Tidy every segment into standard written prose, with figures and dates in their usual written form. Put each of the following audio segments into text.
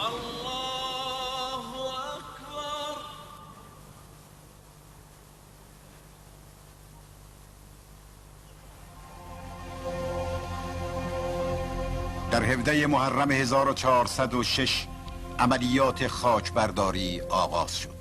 الله أكبر. در 17 محرم 1406 عملیات خاکبرداری آغاز شد.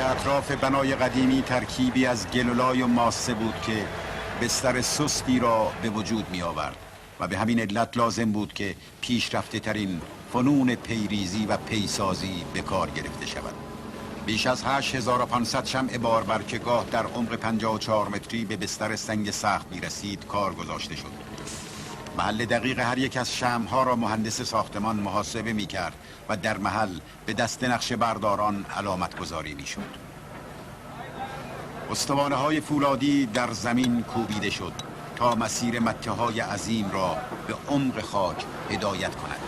اطراف بنای قدیمی ترکیبی از گلولای و ماسه بود که بستر سستی را به وجود می آورد و به همین علت لازم بود که پیشرفته ترین فنون پیریزی و پیسازی به کار گرفته شود. بیش از 8500 شمع باربر که گاه در عمق 54 متری به بستر سنگ سخت می رسید کار گذاشته شد. محل دقیق هر یک از شمع‌ها را مهندس ساختمان محاسبه می کرد و در محل به دست نقشه برداران علامت گذاری می شد. استوانه های فولادی در زمین کوبیده شد تا مسیر مته های عظیم را به عمق خاک هدایت کند.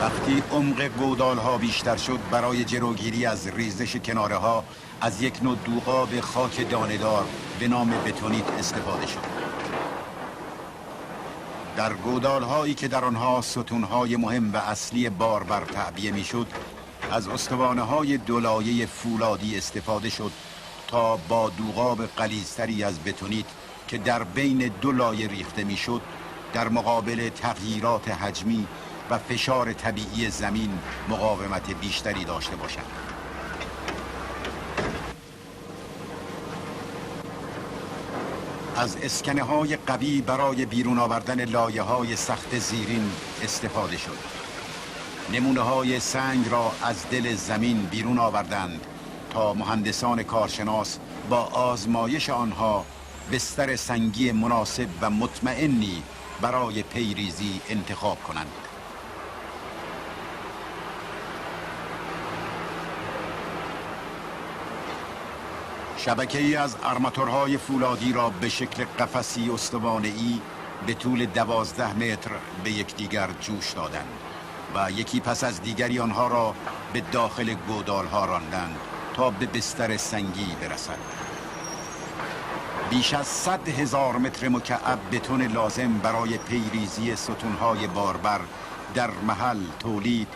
وقتی عمق گودال‌ها بیشتر شد، برای جلوگیری از ریزش کناره‌ها از یک نوع دوغاب خاک دانه‌دار به نام بتونیت استفاده شد. در گودال‌هایی که در آنها ستون‌های مهم و اصلی باربر تعبیه می‌شد، از استوانه‌های دولایه فولادی استفاده شد تا با دوغاب غلیظتری از بتونیت که در بین دو لایه ریخته می‌شد، در مقابل تغییرات حجمی و فشار طبیعی زمین مقاومت بیشتری داشته باشند. از اسکنه های قوی برای بیرون آوردن لایه های سخت زیرین استفاده شد. نمونه های سنگ را از دل زمین بیرون آوردند تا مهندسان کارشناس با آزمایش آنها بستر سنگی مناسب و مطمئنی برای پیریزی انتخاب کنند. شبکه‌ای از آرماتورهای فولادی را به شکل قفسی استوانه‌ای به طول 12 متر به یکدیگر جوش دادند و یکی پس از دیگری آنها را به داخل گودالها راندند تا به بستر سنگی برسد. بیش از 100,000 متر مکعب بتون لازم برای پیریزی ستونهای باربر در محل تولید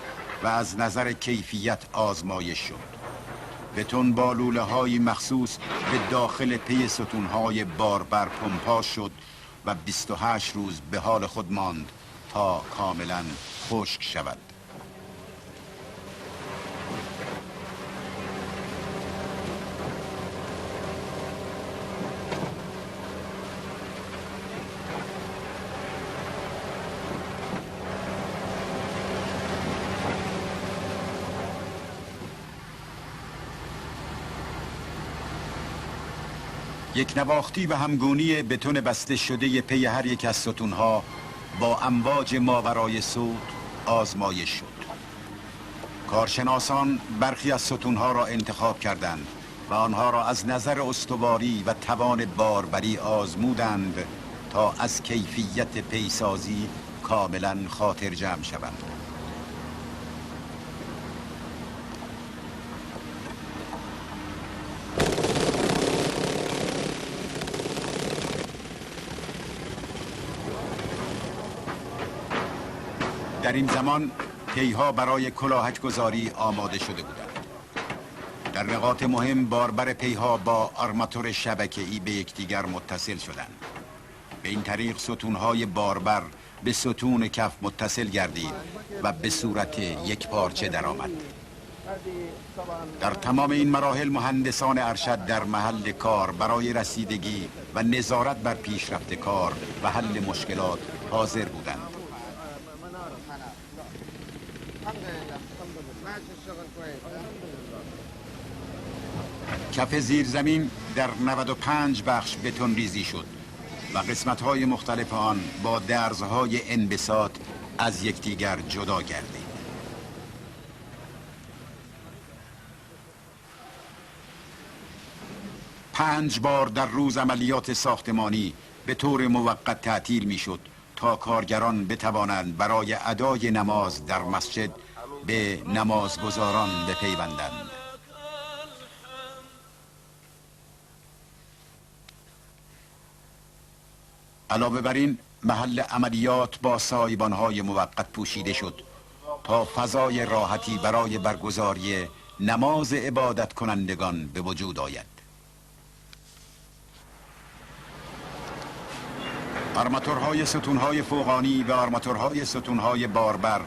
و از نظر کیفیت آزمایش شد. بتون با لوله‌های مخصوص به داخل پی ستونهای باربر پمپاژ شد و 28 روز به حال خود ماند تا کاملا خشک شود. یک نواختی و همگونی بتون بسته شده پی هر یک از ستونها با امواج ماورای صوت آزمایش شد. کارشناسان برخی از ستونها را انتخاب کردند و آنها را از نظر استواری و توان باربری آزمودند تا از کیفیت پیسازی کاملا خاطر جمع شوند. در این زمان پیها برای کلاهک گذاری آماده شده بودند. در نقاط مهم باربر پیها با آرماتور شبکه‌ای به یکدیگر متصل شدند. به این طریق ستونهای باربر به ستون کف متصل گردید و به صورت یک پارچه درآمد. در تمام این مراحل مهندسان ارشد در محل کار برای رسیدگی و نظارت بر پیشرفت کار و حل مشکلات حاضر بودند. کف زیرزمین در 95 بخش بتون ریزی شد و قسمت‌های مختلف آن با درزهای انبساط از یکدیگر جدا گردید. 5 بار در روز عملیات ساختمانی به طور موقت تعطیل میشد تا کارگران بتوانند برای ادای نماز در مسجد به نمازگزاران بپیوندند. علاوه بر این محل عملیات با سایبان‌های موقت پوشیده شد تا فضای راحتی برای برگزاری نماز عبادت کنندگان به وجود آید. آرماتورهای ستونهای فوقانی و آرماتورهای ستونهای باربر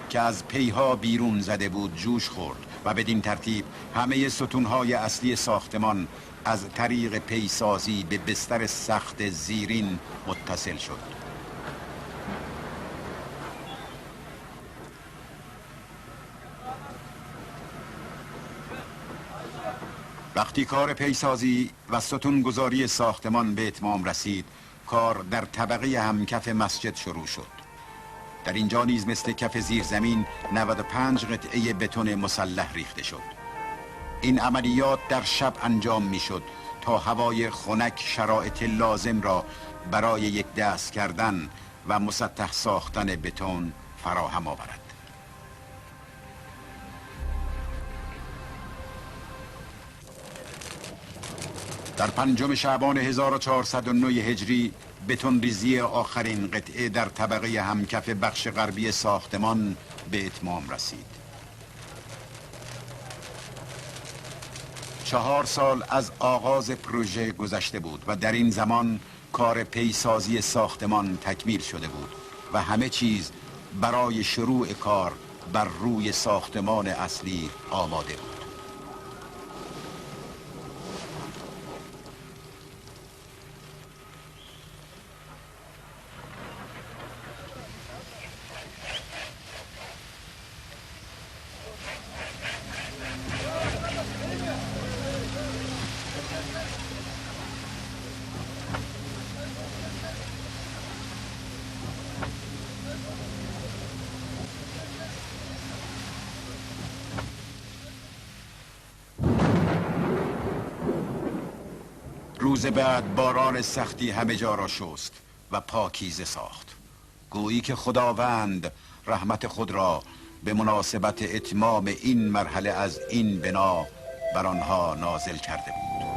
که از پیها بیرون زده بود جوش خورد و بدین ترتیب همه ستونهای اصلی ساختمان از طریق پیسازی به بستر سخت زیرین متصل شد. وقتی کار پیسازی و ستونگذاری ساختمان به اتمام رسید، کار در طبقه همکف مسجد شروع شد. در اینجا نیز مثل کف زیرزمین 95 قطعه بتون مسلح ریخته شد. این عملیات در شب انجام می شد تا هوای خنک شرایط لازم را برای یک دست کردن و مسطح ساختن بتون فراهم آورد. در 5 شعبان 1409 هجری بتون ریزی آخرین قطعه در طبقه همکف بخش غربی ساختمان به اتمام رسید. 4 سال از آغاز پروژه گذشته بود و در این زمان کار پیسازی ساختمان تکمیل شده بود و همه چیز برای شروع کار بر روی ساختمان اصلی آماده بود. روز بعد باران سختی همه جا را شست و پاکیزه ساخت، گویی که خداوند رحمت خود را به مناسبت اتمام این مرحله از این بنا بر آنها نازل کرده بود.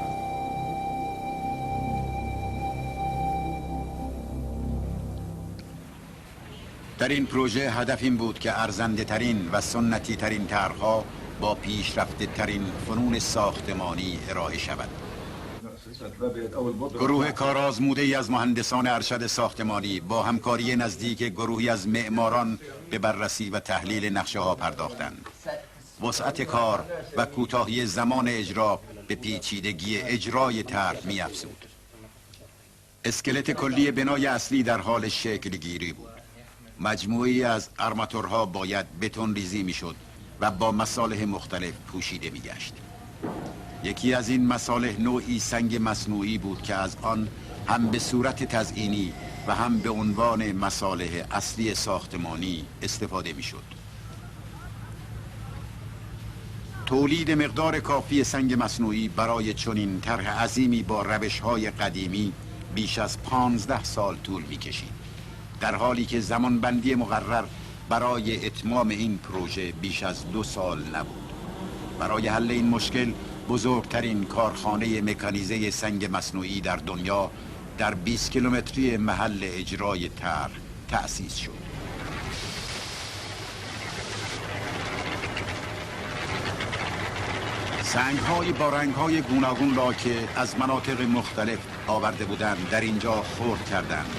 در این پروژه هدف این بود که ارزنده ترین و سنتی ترین طرح‌ها با پیشرفته ترین فنون ساختمانی ارائه شود. گروه کارآزموده‌ای از مهندسان ارشد ساختمانی با همکاری نزدیک گروهی از معماران به بررسی و تحلیل نقشه ها پرداختند. وسعت کار و کوتاهی زمان اجرا به پیچیدگی اجرای طرح می‌افزود. اسکلت کلی بنای اصلی در حال شکل گیری بود. مجموعی از آرماتورها باید بتون ریزی می‌شد و با مصالح مختلف پوشیده می‌گشت. یکی از این مصالح نوعی سنگ مصنوعی بود که از آن هم به صورت تزئینی و هم به عنوان مصالح اصلی ساختمانی استفاده می‌شد. تولید مقدار کافی سنگ مصنوعی برای چنین طرح عظیمی با روش‌های قدیمی بیش از 15 سال طول می‌کشید، در حالی که زمانبندی مقرر برای اتمام این پروژه بیش از 2 سال نبود. برای حل این مشکل بزرگترین کارخانه مکانیزه سنگ مصنوعی در دنیا در 20 کیلومتری محل اجرای طرح تأسیس شد. سنگ‌های با رنگ‌های گوناگون را که از مناطق مختلف آورده بودند در اینجا خرد کردند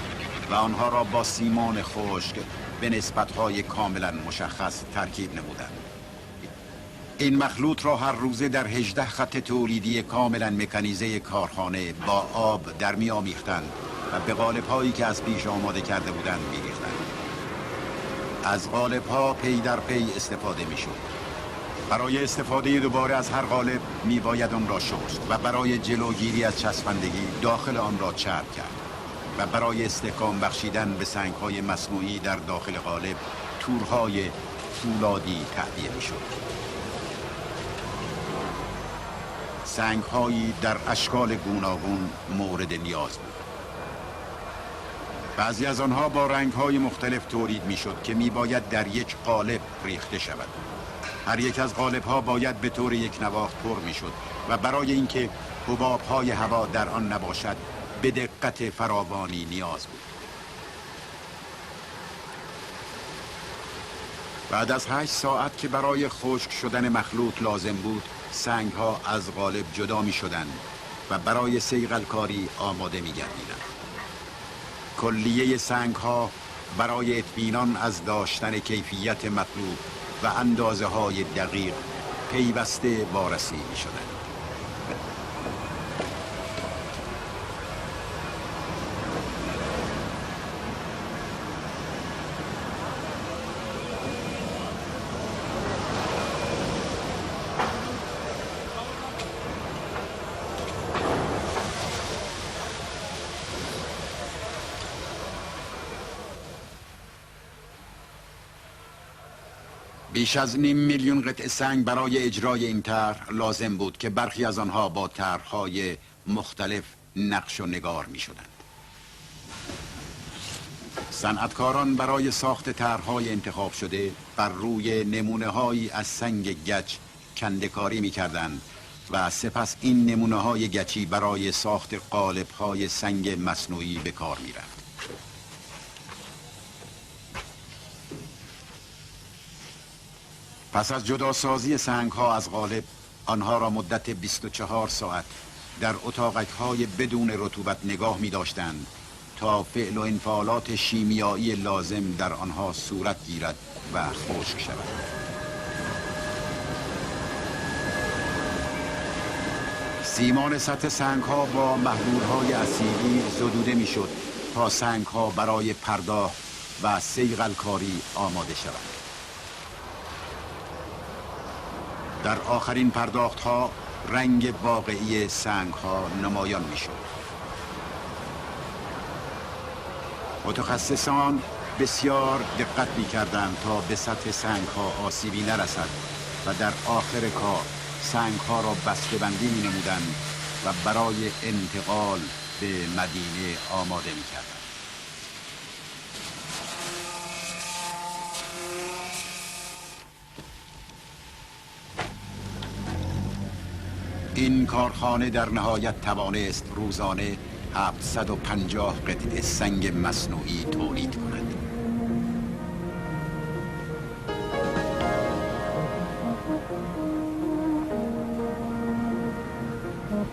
و آنها را با سیمان خشک به نسبت‌های کاملا مشخص ترکیب نمودند. این مخلوط را هر روزه در 18 خط تولیدی کاملا مکانیزه کارخانه با آب در می آمیختند و به قالب هایی که از پیش آماده کرده بودند می ریختند. از قالب ها پی در پی استفاده می شد. برای استفاده دوباره از هر قالب می باید آن را شست و برای جلوگیری از چسبندگی داخل آن را چرب کرد و برای استحکام بخشیدن به سنگ‌های مصنوعی در داخل قالب تورهای فولادی تعبیه می شد. سنگ‌هایی در اشکال گوناگون مورد نیاز بود. بعضی از آنها با رنگ‌های مختلف تولید می‌شد که می‌باید در یک قالب ریخته شود. هر یک از قالب‌ها باید به طور یک نواخت پر می‌شد و برای اینکه حباب‌های هوا در آن نباشد به دقت فراوانی نیاز بود. بعد از 8 ساعت که برای خشک شدن مخلوط لازم بود، سنگ‌ها از قالب جدا می‌شدند و برای صیقل‌کاری آماده می‌گردیدند. کلیه سنگ‌ها برای اطمینان از داشتن کیفیت مطلوب و اندازه‌های دقیق پیوسته وارسی می‌شدند. بیش از 500,000 قطعه سنگ برای اجرای این طرح لازم بود که برخی از آنها با طرح‌های مختلف نقش و نگار می شدند. صنعتکاران برای ساخت طرح‌های انتخاب شده بر روی نمونه‌هایی از سنگ گچ کنده‌کاری می‌کردند و سپس این نمونه‌های گچی برای ساخت قالب‌های سنگ مصنوعی به کار می‌رفت. پس از جداسازی سنگ‌ها از قالب، آنها را مدت 24 ساعت در اتاقک‌های بدون رطوبت نگاه می‌داشتند تا فعل و انفعالات شیمیایی لازم در آنها صورت گیرد و خشک شود. سیمان سطح سنگ‌ها با محلول‌های اسیدی زدوده می‌شد تا سنگ‌ها برای پرداخت و صیقل‌کاری آماده شوند. در آخرین پرداخت‌ها رنگ واقعی سنگ‌ها نمایان می‌شد. متخصصان بسیار دقت می‌کردند تا به سطح سنگ‌ها آسیبی نرسد و در آخر کار سنگ‌ها را بسته‌بندی می‌نمودند و برای انتقال به مدینه آماده می‌کردند. این کارخانه در نهایت توانست روزانه 750 قطعه سنگ مصنوعی تولید کند.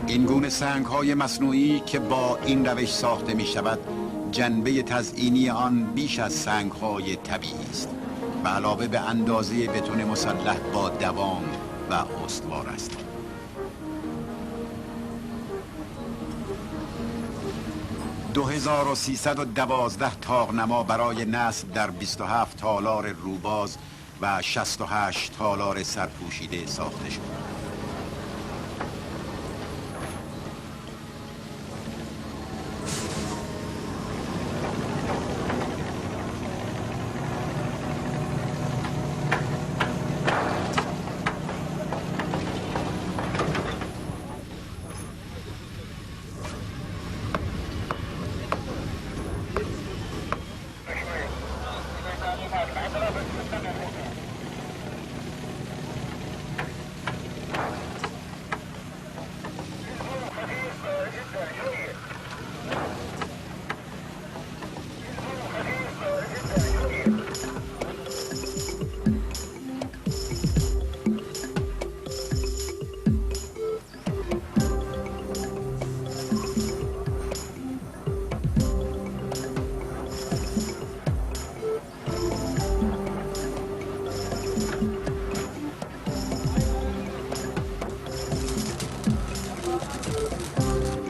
این گونه سنگ‌های مصنوعی که با این روش ساخته می شود، جنبه تزئینی آن بیش از سنگ‌های طبیعی است و علاوه به اندازه بتون مسلح با دوام و استوار است. 2312 تاقنما برای نصب در 27 تالار روباز و 68 تالار سرپوشیده ساخته شد.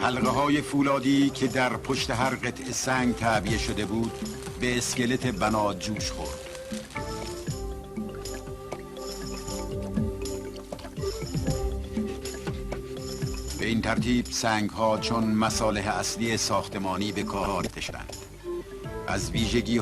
حلقه های فولادی که در پشت هر قطعه سنگ تعبیه شده بود به اسکلت بنا جوش خورد. به این ترتیب سنگ ها چون مصالح اصلی ساختمانی به کار شدند. از ویژگی